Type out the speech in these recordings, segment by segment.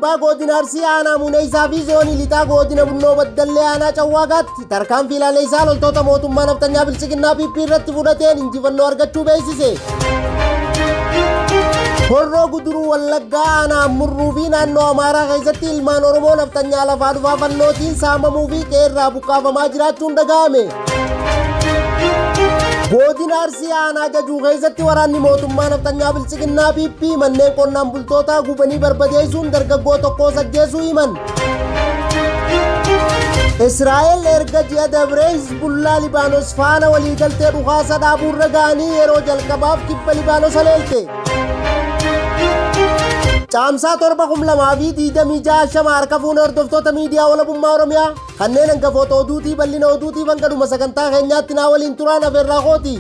Kibbaa Godina Arsii Aanaa Muneessaa fi Zoonii Lixaa Godina Bunnoo Baddallee Aanaa Cawwaaqaatti tarkaanfii ilaaleessaa loltoota mootummaa naftanyaa Bilchiginnaa PP irratti fudhateen injifannoo argachuu beeksise. Horroo Guduruu Wallaggaa Aanaa Murruu fi naannoo Amaaraa keessatti ilmaan Oromoo naftanyaa lafaa dhufaa fannootiin saamamuu fi qeerraa buqqaafamaa jiraachuun dhaga'ame. Godina Arsii Aanaa Jajuu keessatti waraanni mootummaa naftanyaa Bilchiginnaa PP manneen qonnaan bultootaa gubanii barbadeessuun dargaggoo tokko ajjeesuu himan. Israa'el erga ji'a dabree Hizbullaa Libaanos faana waliigaltee dhukaasa dhaabuurra ga'anii yeroo jalqabaaf kibba Libaanos haleelte. Caamsaa 7/2026 shama harka fuuna hordoftoota miidiyaa walabummaa Oromiyaa kanneen hangafoota oduutii bal'ina oduutii hanga dhuma sagantaa keenyaatti naa waliin turaan afeerraa kooti.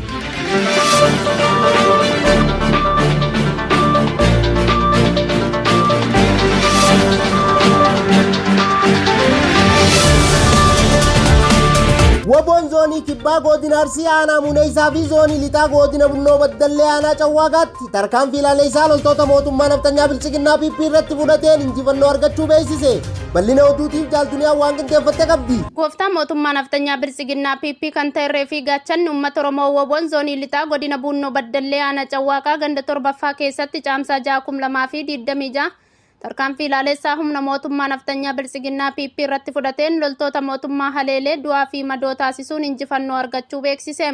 Waboon Zoonii Kibbaa Godina Arsii Aanaa Muneessaa fi Zoonii Lixaa Godina Bunnoo Baddallee Aanaa Cawwaaqaatti tarkaanfii ilaaleessaa loltoota mootummaa naftanyaa Bilchiginnaa PP irratti fudhateen injifannoo argachuu beeksise. Bal'ina oduutiif jaal Duniyaa waan qindeeffatte qabdi. Gooftaan mootummaa naftanyaa Bilchiginnaa PP kan ta'e fi gaachanni uummata Oromoo Waboon Zoonii Lixaa Godina Bunnoo Baddallee Aanaa Cawwaaqaa ganda 7ffaa keessatti caamsaa 6/2026 tarkaanfii ilaaleessaa humna mootummaa naftanyaa Bilchiginnaa PP irratti fudhateen loltoota mootummaa haleelee du'aa fi madoo taasisuun injifannoo argachuu beeksise.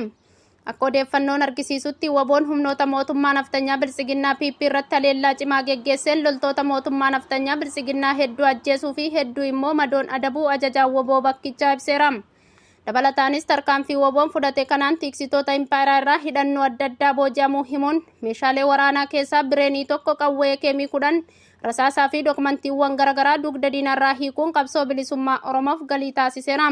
Akka odeeffannoon argisiisutti Waboon humnoota mootummaa naftanyaa Bilchiginnaa PP irratti haleellaa cimaa geggeesseen loltoota mootummaa naftanyaa Bilchiginnaa hedduu ajjeesuu fi hedduu immoo madoon adabuu ajajaan Waboo bakkichaa ibseera. Dabalataanis tarkaanfii Waboon fudhate kanaan tiksitoota impaayeraa irraa hidhannoo adda addaa booji'amuu himuun meeshaalee waraanaa keessaa bireenii 1 qawwee keemii 10 rasaasaa fi dokumantiiwwan garaagaraa dugda diinarraa hiikuun qabsoo bilisummaa Oromoof galii taasiseera.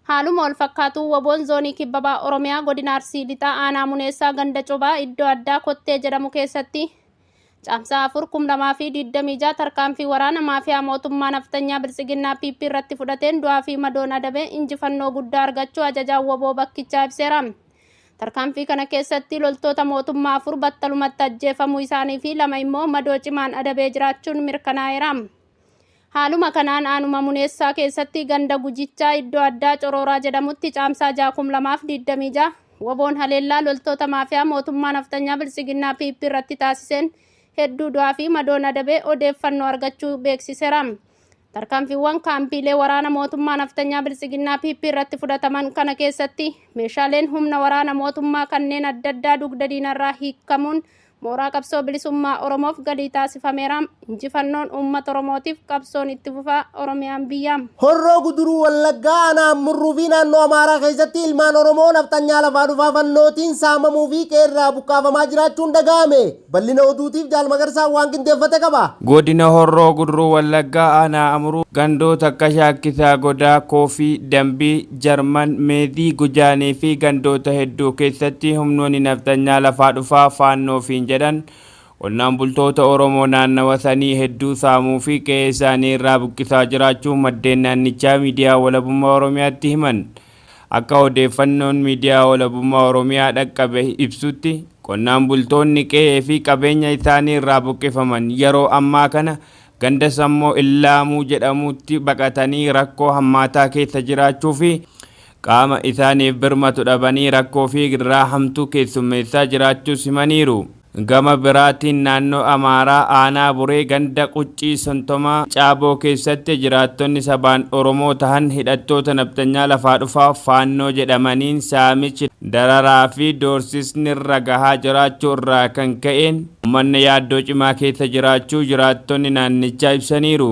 Haaluma wal fakkaatu Waboon Zoonii Kibbabaa Oromiyaa Godina Arsii Lixaa Aanaa Muneessaa ganda Cobaa iddoo addaa Kottee jedhamu keessatti caamsaa 4/2026 tarkaanfii waraana maafiyaa mootummaa naftanyaa Bilchiginnaa PP irratti fudhateen du'aa fi madoon adabee injifannoo guddaa argachuu ajajaan Waboo bakkichaa ibseera. Tarkaanfii kana keessatti loltoota mootummaa 4 battalumatti ajjeefamuu isaanii fi 2 immoo madoo cimaan adabee jiraachuun mirkanaa'eera. Haaluma kanaan aanuma Muneessaa keessatti ganda Gujichaa iddoo addaa Corooraa jedhamutti caamsaa 6/2026 Waboon haleellaa loltoota maafiyaa mootummaa naftanyaa Bilchiginnaa PP irratti taasiseen hedduu du'aa fi madoon adabee odeeffannoo argachuu beeksiseera. Tarkaanfiiwwan kaampiilee waraana mootummaa naftanyaa Bilchiginnaa PP irratti fudhataman kana keessatti meeshaaleen humna waraana mootummaa kanneen adda addaa dugda diinarraa hiikamuun mooraa qabsoo bilisummaa Oromoof galii taasifameera. Injifannoon uummata Oromootiif qabsoon itti fufaa. Oromiyaan biyya. Horroo Guduruu Wallaggaa Aanaa Murruu fi naannoo Amaaraa keessatti ilmaan Oromoo naftanyaa lafaa dhufaa fannootiin saamamuu fi qeerraa buqqaafamaa jiraachuun dhaga'ame. Bal'ina oduutiif Jaal Magarsaan waan qindeeffate qaba. Godina Horroo Guduruu Wallaggaa Aanaa Amuruu gandoota akka Shaakkisaa Godaa, Koofii, Dambii, Jarman, Meezii, Gujaanii fi gandoota hedduu keessatti humnoonni naftanyaa lafaa dhufaa faannoo fi jedhan qonnaan bultoota Oromoo naannawa sanii hedduu saamuu fi qe'ee isaanii irraa buqqisaa jiraachuu maddeen naannichaa miidiyaa walabummaa Oromiyaatti himan. Akka odeeffannoon miidiyaa walabummaa Oromiyaa dhaqqabe ibsutti qonnaan bultoonni qe'ee fi qabeenya isaanii irraa buqqifaman yeroo ammaa kana ganda Sammoo Illaamuu jedhamutti baqatanii rakkoo hammaataa keessa jiraachuu fi qaama isaaniif birmatu dhabanii rakkoo fi gidiraa hamtuu keessummeessaa jiraachuus himaniiru. Gama biraatiin naannoo Amaaraa Aanaa Buree ganda Quccii Sontomaa Caaboo keessatti jiraattonni sabaan Oromoo tahan hidhattoota naftanyaa lafaa dhufaa faannoo jedhamaniin saamichi dararaa fi doorsisni irra gahaa jiraachuu irraa kan ka'een uummanni yaaddoo cimaa keessa jiraachuu jiraattonni naannichaa ibsaniiru.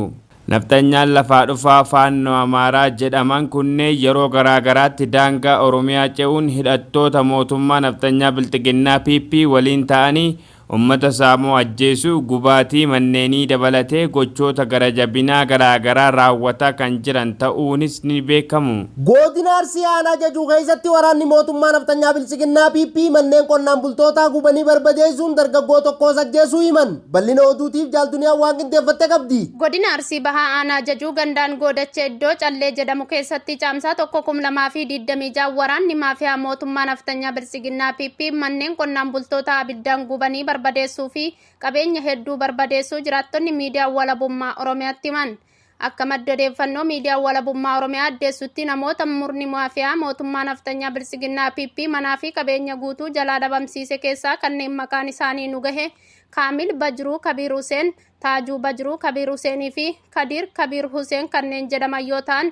Naftanyaan lafaa dhufaa faannoo Amaaraa jedhaman kunneen yeroo garaagaraatti daangaa Oromiyaa ce'uun hidhattoota mootummaa naftanyaa Bilxiginnaa PP waliin ta'anii uummata saamuu, ajjeesuu, gubaatii manneenii dabalatee gochoota gara jabinaa garaagaraa raawwataa kan jiran ta'uunis ni beekamu. Godina Arsii Aanaa Jajuu keessatti waraanni mootummaa naftanyaa Bilchiginnaa PP manneen qonnaan bultootaa gubanii barbadeessuun dargaggoo tokko ajjeesuu himan. Bal'ina oduutiif Jaal Duniyaan waan qindeeffatte qabdi. Godina Arsii Bahaa Aanaa Jajuu gandaan Goodachee iddoo Callee jedhamu keessatti caamsaa 1/2026 waraanni maafiyaa mootummaa naftanyaa Bilchiginnaa PP manneen qonnaan bultootaa abiddaan gubanii barbadeessuu fi qabeenya hedduu barbadeessuu jiraattonni miidiyaa walabummaa Oromiyaatti himan. Akka madda odeeffannoo miidiyaa walabummaa Oromiyaa addeessutti namoota murni maafiyaa mootummaa naftanyaa Biltsiginnaa PP manaa fi qabeenya guutuu jalaa dhabamsiise keessaa kanneen maqaan isaanii nu gahe Kaamil Bajruu Kabiir Huseen, Taajuu Bajruu Kabiir Huseenii fi Kadiir Kabiir Huseen kanneen jedhaman yoo ta'an,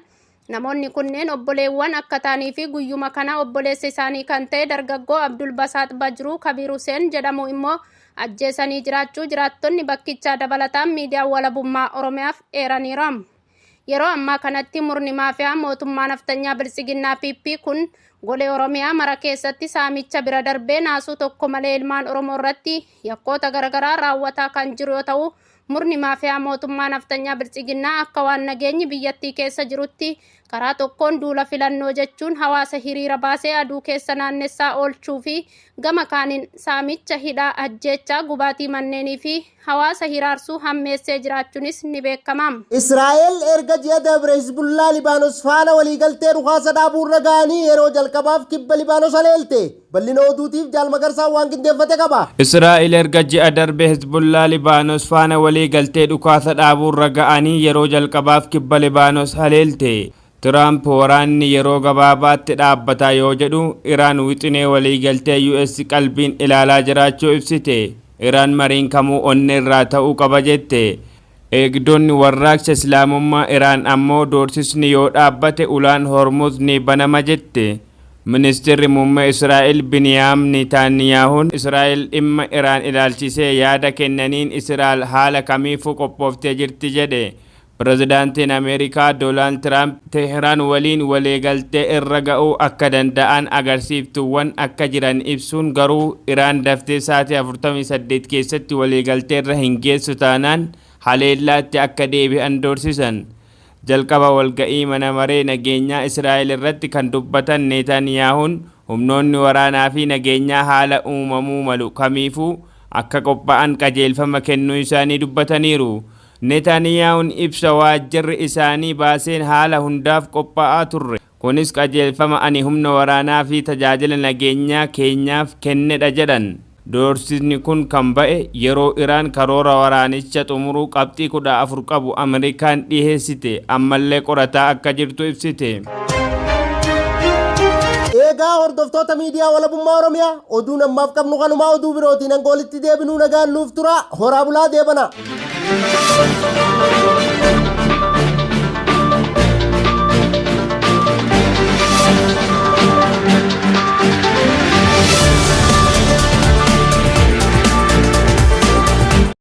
namoonni kunneen obboleewwan akka ta'anii fi guyyuma kana obboleessa isaanii kan ta'e dargaggoo Abdul Basaat Bajruu Kabiir Huseen jedhamu immoo ajjeesanii jiraachuu jiraattonni bakkichaa dabalataan miidiyaa walabummaa Oromiyaaf eeraniiru. Yeroo ammaa kanatti murni maafiyaa mootummaa naftanyaa Biltsiginnaa PP kun golee Oromiyaa mara keessatti saamicha bira darbee naasuu tokko malee ilmaan Oromoo irratti yakkoota garaagaraa raawwataa kan jiru yoo ta'u, murni maafiyaa mootummaa naftanyaa Biltsiginnaa akka waan nageenyi biyyattii keessa jirutti karaa tokkoon duula filannoo jechuun hawaasa hiriira baasee aduu keessa naannessaa oolchuu fi gama kaaniin saamicha, hidhaa, ajjeechaa, gubaatii manneenii fi hawaasa hiraarsuu hammeessee jiraachuunis ni beekama. Israa'el erga ji'a dabre Hizbullaa Libaanos faana waliigaltee dhukaasa dhaabuurra ga'anii yeroo jalqabaaf kibba Libaanos haleelte. Bal'ina oduutiif Jaal Magarsaan waan qindeeffate qaba. Israa'el erga ji'a darbe Hizbullaa Libaanos faana waliigaltee dhukaasa dhaabuurra ga'anii yeroo jalqabaaf kibba Libaanos haleelte. Tiraamp waraanni yeroo gabaabaatti dhaabbata yoo jedhu, Iraan wixinee waliigaltee US qalbiin ilaalaa jiraachuu ibsite. Iraan mariin kamuu onnee irraa ta'uu qaba jette. Eegdonni warraaqsa Islaamummaa Iraan ammoo doorsisni yoo dhaabbate ulaan Hormuz ni banama jette. Ministeerri muummee Israa'el Biniyaam Netaaniyaahuun Israa'el dhimma Iraan ilaalchisee yaada kennaniin Israa'el haala kamiifuu qophooftee jirti jedhe. Pirezidaantiin Ameerikaa Doonaald Tiraamp Teheraan waliin waliigaltee irra ga'uu akka danda'an agarsiiftuuwwan akka jiran ibsuun, garuu Iraan daftee sa'aatii 48 keessatti waliigaltee irra hin geessu taanaan haleellaatti akka deebi'an doorsisan. Jalqaba walga'ii mana maree nageenyaa Israa'el irratti kan dubbatan Netaniyaahuun humnoonni waraanaa fi nageenyaa haala uumamuu malu kamiifuu akka qophaa'an qajeelfama kennuu isaanii dubbataniiru. Netaniyaahuun ibsa waajjirri isaanii baaseen haala hundaaf qophaa'aa turre. Kunis qajeelfama ani humna waraanaa fi tajaajila nageenyaa keenyaaf kennedha jedhan. Doorsisni kun kan ba'e yeroo Iraan karoora waraanicha xumuruu qabxii 14 qabu Ameerikaan dhiheessite ammallee qorataa akka jirtu ibsite. Eegaa hordoftoota miidiyaa walabummaa Oromiyaa, oduun ammaaf qabnu kanumaa. Oduu birootiin hanga walitti deebinuu nagaan nuuf tura, horaa bulaa, deebana.